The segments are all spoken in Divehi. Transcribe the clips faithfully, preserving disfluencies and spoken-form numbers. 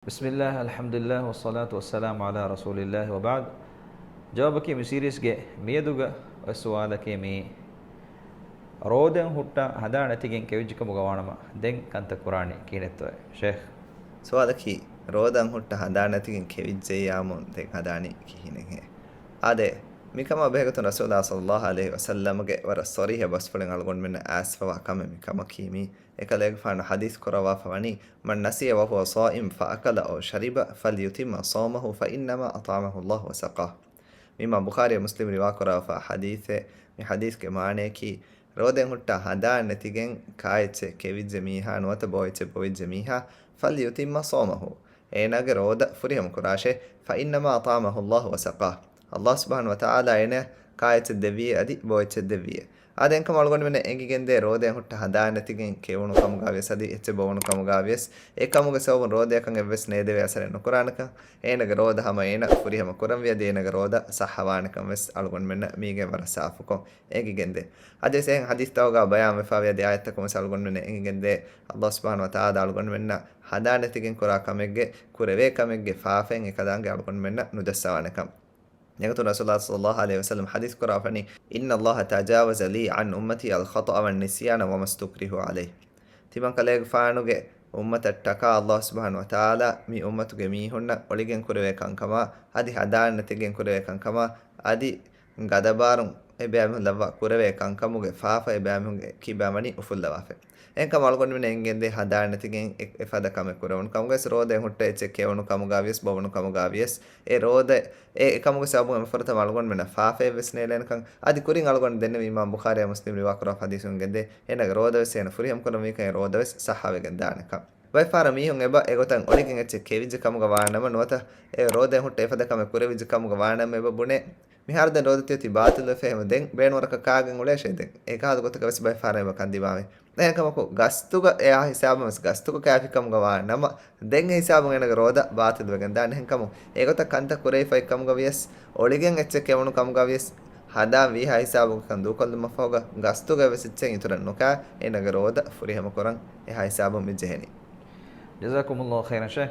بسم الله، الحمد لله، والصلاة والسلام على رسول الله، وبعد. ޖަވާބަކީ މި ސީރީޒްގެ މިއަދުގަ އޮތް ސުވާލަކީ މި ރޯދައިން ހުއްޓާ ހަނދާން ނެތިގެން ކެވިއްޖެ ކަމުގަ ވާނަމަ، ދެން ކަންތައް ކުރާނީ ކިހިނެއްތޯއޭ ޝޭޚް؟ ސުވާލަކީ، ރޯދައިން ހުއްޓާ ހަނދާން ނެތިގެން ކެވިއްޖެއްޔާމުން ދެން ހަދާނީ ކިހިނެއްހޭ؟ އާދެ، މިކަމާ ބެހޭގޮތުން ރަސޫލާ ޞައްލައްލާހު ޢަލައިހި ވަސައްލަމްގެ ވަރަށް ޞަރީޙަ ބަސްފުޅެއް އަޅުގަނޑުމެންނަށް އައިސްފަވާ ކަމެއް މިކަމަކީ މީ. އެކަލޭގެފާނު ޙަދީޘް ކުރައްވާފަ ވަނީ، من نسي وهو صائم فأكل أو شرب فليتم صومه فإنما أطعمه الله وسقاه. މި އިމާމް ބުޚާރީ މުސްލިމް ރިވާކުރާފަ ޙަދީޘެއް. މި ޙަދީޘްގެ މާނަޔަކީ، ރޯދައިން ހުއްޓާ ހަނދާން ނެތިގެން ކާއެއްޗެއް ކެވިއްޖެ މީހާ ނުވަތަ ބޯއެއްޗެއް ބޮވިއްޖެ މީހާ، فليتم صومه، އޭނާގެ ރޯދަ ފުރިހަމަ ކުރާށޭ، فإنما أطعمه الله وسقاه، ﷲ ސުބްޙާނަހޫ ވަތަޢާލާ އޭނަ ކާއެއްޗެއް ދެއްވިއޭ އަދި ބޯއެއްޗެއް ދެއްވިއޭ. އާދެ، އެކަމަކު އަޅުގަނޑުމެންނަށް އެނގިގެންދޭ ރޯދައިން ހުއްޓާ ހަނދާން ނެތިގެން ކެވުނު ކަމުގަ ވިޔަސް އަދި އެއްޗެއް ބޮވުނު ކަމުގަ ވިޔަސް، އެކަމުގެ ސަބަބުން ރޯދަޔަކަށް އެއްވެސް ނޭދެވޭ އަސަރެއް ނުކުރާނެކަން، އޭނަގެ ރޯދަ ހަމަ އޭނަ ފުރިހަމަ ކުރަންވީ އަދި އޭނަގެ ރޯދަ ސައްޙަވާނެކަން ވެސް އަޅުގަނޑުމެންނަށް މީގެން ވަރަށް ސާފުކޮށް އެނގިގެންދޭ. އަދިވެސް އެހެން ޙަދީޘްތަކުގަ ބަޔާންވެފަވި އަދި އާޔަތްތަކުން ވެސް އަޅުގަނޑުމެންނަށް އެނގިގެންދޭ، ﷲ ސުބްޙާނަހޫ ވަތަޢާލާ އަޅުގަނޑުމެންނަށް ހަނދާން ނެތިގެން ކުރާ ކަމެއްގެ، ކުރެވޭ ކަމެއްގެ ފާފައިން އެކަލާނގެ އަޅުގަނޑުމެންނަށް ނުޖައްސަވާނެކަން. އެގޮތުން ރަސޫލާ ޞައްލައްލާހު ޢަލައިހި ވަސައްލަމް ޙަދީޘް ކުރާފަނީ، إن الله تجاوز لي عن أمتي الخطأ والنسيان وما استكرهوا عليه. ތިމަން ކަލޭގެފާނުގެ އުއްމަތަށްޓަކާ ﷲ ސުބްޙާނަހޫ ވަތަޢާލާ މި އުއްމަތުގެ މީހުންނަށް އޮޅިގެން ކުރެވޭ ކަންކަމާ، އަދި ހަނދާން ނެތިގެން ކުރެވޭ ކަންކަމާ، އަދި ގަދަބާރުން އެބައިމީހުން ލައްވާ ކުރެވޭ ކަންކަމުގެ ފާފަ އެބައިމީހުންގެ ކިބައިން އުފުއްލަވާފަ. އެހެންކަމުން އަޅުގަނޑުމެން އެނގެންދޭ ހަނދާން ނެތިގެން އެ، އެފަދަ ކަމެއް ކުރެވުނު ކަމުގަވެސް، ރޯދައިން ހުއްޓާ އެއްޗެއް ކެވުނު ކަމުގަ ވިޔަސް، ބޮވުނު ކަމުގަ ވިޔަސް، އެ ރޯދަ އެ، އެކަމުގެ ސަބަބުން އެއްފުރަތަމަ އަޅުގަނޑުމެންނަށް ފާފައެއްވެސް ނޭޅޭނެކަން. އަދި ކުރިން އަޅުގަނޑު ދެންނެވި އިމާމް ބުޚާރީ މުސްލިމް ރިވާކުރާ ޙަދީޘުން ގެންދޭ، އޭނަގެ ރޯދަވެސް އޭނަ ފުރިހަމަ ކުރަންވީކަން އެ ރޯދަވެސް ސައްޙަވެގެން ދާނެކަން. ބައެއް ފަހަރަށް މީހުން އެބަ އެގޮތަށް އޮޅިގެން އެއްޗެއް ކެވިއްޖެ ކަމުގަ ވާނަމަ ނުވަތަ އެ ރޯދައިން ހުއްޓާ އެފަދަ ކަމެއް ކުރެވިއްޖެ ކަމުގަ ވާނަމަ އެބަ ބުނޭ، މިހާރު ދެން ރޯދަ ތިއޮތީ ބާޠިލުވެފަ އެހެމަ ދެން ބޭނުންވަރަކަށް ކާގެން އުޅޭށޭ ދެން. އެކަހަލަ ގޮތަކަށް ވެސް ބައެއް ފަހަރަށް އެބަ ކަންދިމާވޭ. އެހެންކަމަކު ގަސްތުގަ އެއާ ހިސާބުން ވެސް ގަސްތުގަ ކާފި ކަމުގަ ވާ ނަމަ، ދެން އެ ހިސާބުން އޭނަގެ ރޯދަ ބާޠިލުވެގެން ދާނެ. އެހެންކަމުން އެގޮތަށް ކަންތައް ކުރެވިފައި ކަމުގަ ވިޔަސް، އޮޅިގެން އެއްޗެއް ކެވުނު ކަމުގަ ވިޔަސް، ހަނދާން ވީހާ ހިސާބުގަ ކަން ދޫކޮށްލުމަށްފަހުގަ ގަސްތުގަ އެއްވެސް އެއްޗެއް އިތުރަށް ނުކާ، އޭނަގެ ރޯދަ ފުރިހަމަ ކުރަން އެހާ ހިސާބުން މި ޖެހެނީ. جزاكم الله خيرا شيخ.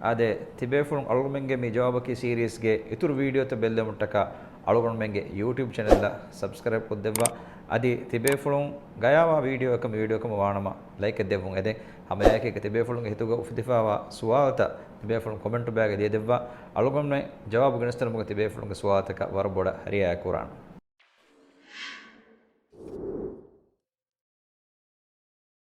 އާދެ، ތިބޭފުޅުން އަޅުގަނޑުމެންގެ މި ޖަވާބަކީ ސީރީޒްގެ އިތުރު ވީޑިއޯތައް ބެއްލެވުމަށްޓަކާ އަޅުގަނޑުމެންގެ ޔޫޓިއުބް ޗެނަލްއަށް ސަބްސްކްރައިބް ކޮށްދެއްވާ. އަދި ތިބޭފުޅުން ގަޔާވާ ވީޑިއޯއަކަށް މި ވީޑިއޯ ކަމަށް ވާނަމަ ލައިކެއް ދެއްވުން އެދެން. ހަމައެއާއެކީގަ ތިބޭފުޅުންގެ ހިތުގަ އުފެދިފައިވާ ސުވާލުތައް ތިބޭފުޅުން ކޮމެންޓު ބައިގަ ލިޔެދެއްވާ. އަޅުގަނޑުމެން ޖަވާބު ގެނެސްދިނުމުގަ ތިބޭފުޅުންގެ ސުވާލުތަކަށް ވަރަށް ބޮޑަށް ރިއާޔަތް ކުރާނަން.